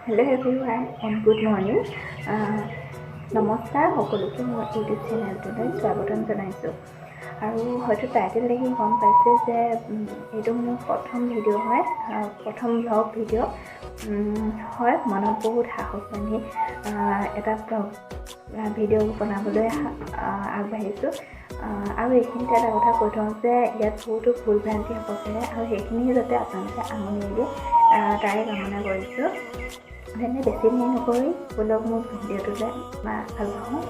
Hello everyone and good morning. নমস্কাৰ সকলোকে, মোৰ ইউটিউব চেনেলটোলৈ স্বাগতম জনাইছোঁ। আৰু হয়তো টাইটেল দেখি গম পাইছে যে এইটো মোৰ প্ৰথম ভিডিঅ' হয়, প্ৰথম ভ্লগ ভিডিঅ' হয়। মনত বহুত সাহস বান্ধি এটা ভ্লগ ভিডিঅ' বনাবলৈ আগবাঢ়িছোঁ। আৰু এইখিনিতে এটা কথা কৈ থওঁ যে ইয়াত বহুতো ভুল ভ্ৰান্তি হ'ব পাৰে আৰু সেইখিনি যাতে আপোনালোকে আমনি নিদিয়ে, তাৰে কামনা কৰিছোঁ। তেনে বেছি দেৰি নকৰি ব'লক, মোৰ ভিডিঅ'টোলৈ আগবাঢ়োঁ।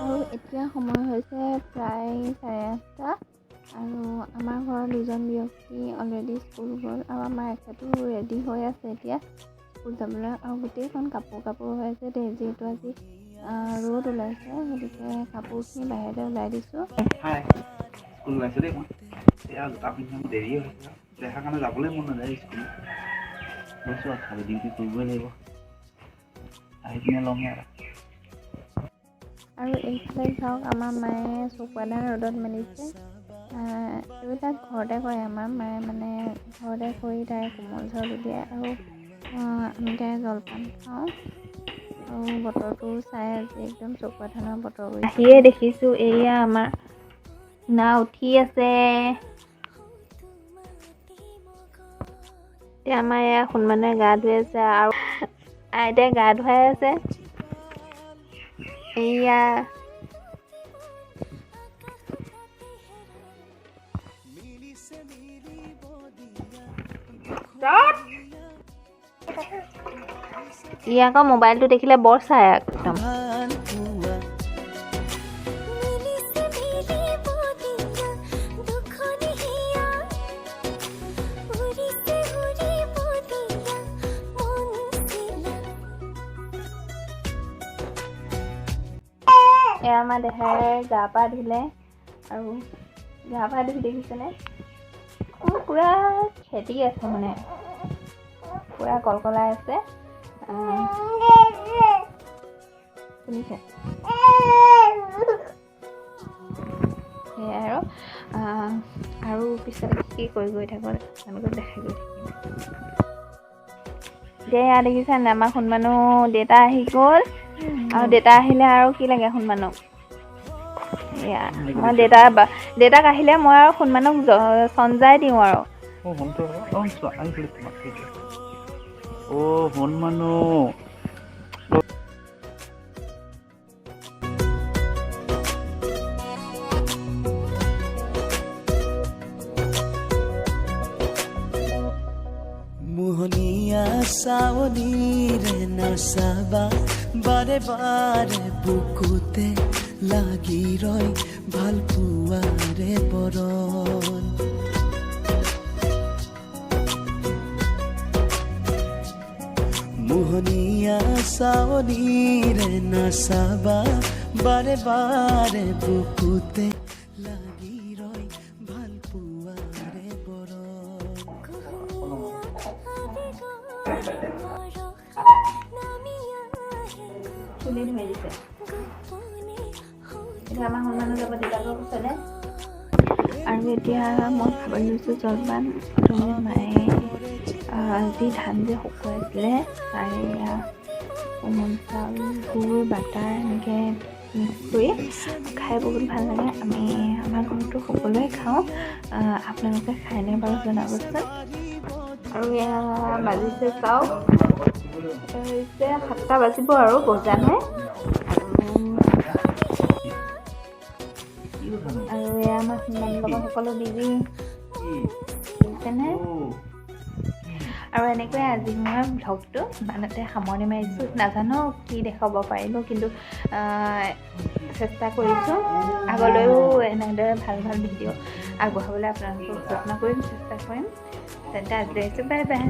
আৰু এতিয়া সময় হৈছে প্ৰায় 8:30 আৰু আমাৰ ঘৰৰ দুজন ব্যক্তি অলৰেডি স্কুল গ'ল আৰু আমাৰ এখেতো ৰেডি হৈ আছে এতিয়া স্কুল যাবলৈ। আৰু গোটেইখন কাপোৰ কাপোৰ হৈ আছে দেই, যিহেতু আজি ৰ'দ ওলাইছে, গতিকে কাপোৰখিনি বাহিৰতে ওলাই দিছোঁ। হাই, স্কুল ওলাইছোঁ দেই মই। এয়া জোতা পিন্ধি মোৰ দেৰিয়ে হৈছে। দেখাৰ কাৰণে যাবলৈ মন নাযায় স্কুল। গৈছোঁ আৰু, খালি ডিউটি কৰিবই লাগিব। আহি পিনে ল'মহি আৰু। আৰু এইফালে চাওক, আমাৰ মায়ে চকুৱা ধান ৰ'দত মেলিছে। এইবিলাক ঘৰতে কৰে আমাৰ মায়ে, মানে ঘৰতে কৰি তাৰে কোমল চাউল উলিয়াই আৰু আমি তাৰে জলপান খাওঁ। আৰু বতৰটো চাই আজি একদম চকুৱা ধানৰ বতৰ কৰিছে। আহিয়ে দেখিছোঁ এয়া আমাৰ না উঠি আছে। এতিয়া আমাৰ এয়া সোণমানে গা ধুই আছে আৰু আইতাই গা ধুৱাই আছে। এয়া ই আকৌ মোবাইলটো দেখিলে বৰ চাই একদম। মিলিছে মিলিব দিয়া দুখন হিয়া, উৰিছে উৰিব দিয়া মন চিলা। এয়া আমাৰ দেহাই গা পা ধুলে আৰু গা পা ধুই দেখিছেনে, পূৰা খেদি আছে, মানে পূৰা কলকলাই আছে। শুনিছে? সেয়াই আৰু। আৰু পিছত কি কৰি গৈ থাকোঁ আপোনালোকক দেখাই গৈ থাকিম। এতিয়া এয়া দেখিছে নাই, আমাৰ সোণমানো দেউতা আহি গ'ল। আৰু দেউতা আহিলে আৰু কি লাগে সোণমানক? এয়া মই দেউতাক আহিলে মই আৰু সোণমানক চঞ্জাই দিওঁ আৰু। অ' সোণটো, অ' চোৱা, আহিছিলে তোমাক। অ' সোণমানু। মোহনীয়া চাৱনিৰে নাচাবা বাৰে বাৰে, বুকুতে লাগি ৰয় ভাল পোৱাৰে বৰণ। মোহনীয়া চাৱনিৰে নাচাবা বাৰে বাৰে, বুকুতে লাগি ৰয় ভাল পোৱাৰে বৰণ। আবেগৰ নামি আহে চুলি ধুই দিছে। গোপনে। এতিয়া আমাৰ সোণমানো যাব দেউতাকৰ ওচৰলৈ। আৰু এতিয়া মই খাবলৈ লৈছোঁ জলপান। প্ৰথমে মায়ে যি ধান যে শুকুৱাইছিলে, তাৰে এয়া কোমল চাউল, গুৰ, বাটাৰ এনেকৈ মিক্স কৰি খাই বহুত ভাল লাগে। আমি আমাৰ ঘৰতো সকলোৱে খাওঁ। আপোনালোকে খায়নে বাৰু জনাবচোন। আৰু এয়া বাজিছে চাওক, হৈছে 7টা বাজিব আৰু বজা নাই। আৰু এয়া আমাৰ সন্মানৰ লগত সকলো বিজি, বুজিছেনে? আৰু এনেকৈ আজি মই ভ্লগটো ইমানতে সামৰণি মাৰিছোঁ। নাজানো কি দেখুৱাব পাৰিলোঁ, কিন্তু চেষ্টা কৰিছোঁ। আগলৈও এনেদৰে ভাল ভাল ভিডিঅ' আগবঢ়াবলৈ আপোনালোকক যত্ন কৰিম, চেষ্টা কৰিম। তেন্তে আজিলৈ আহিছোঁ, বাই বাই।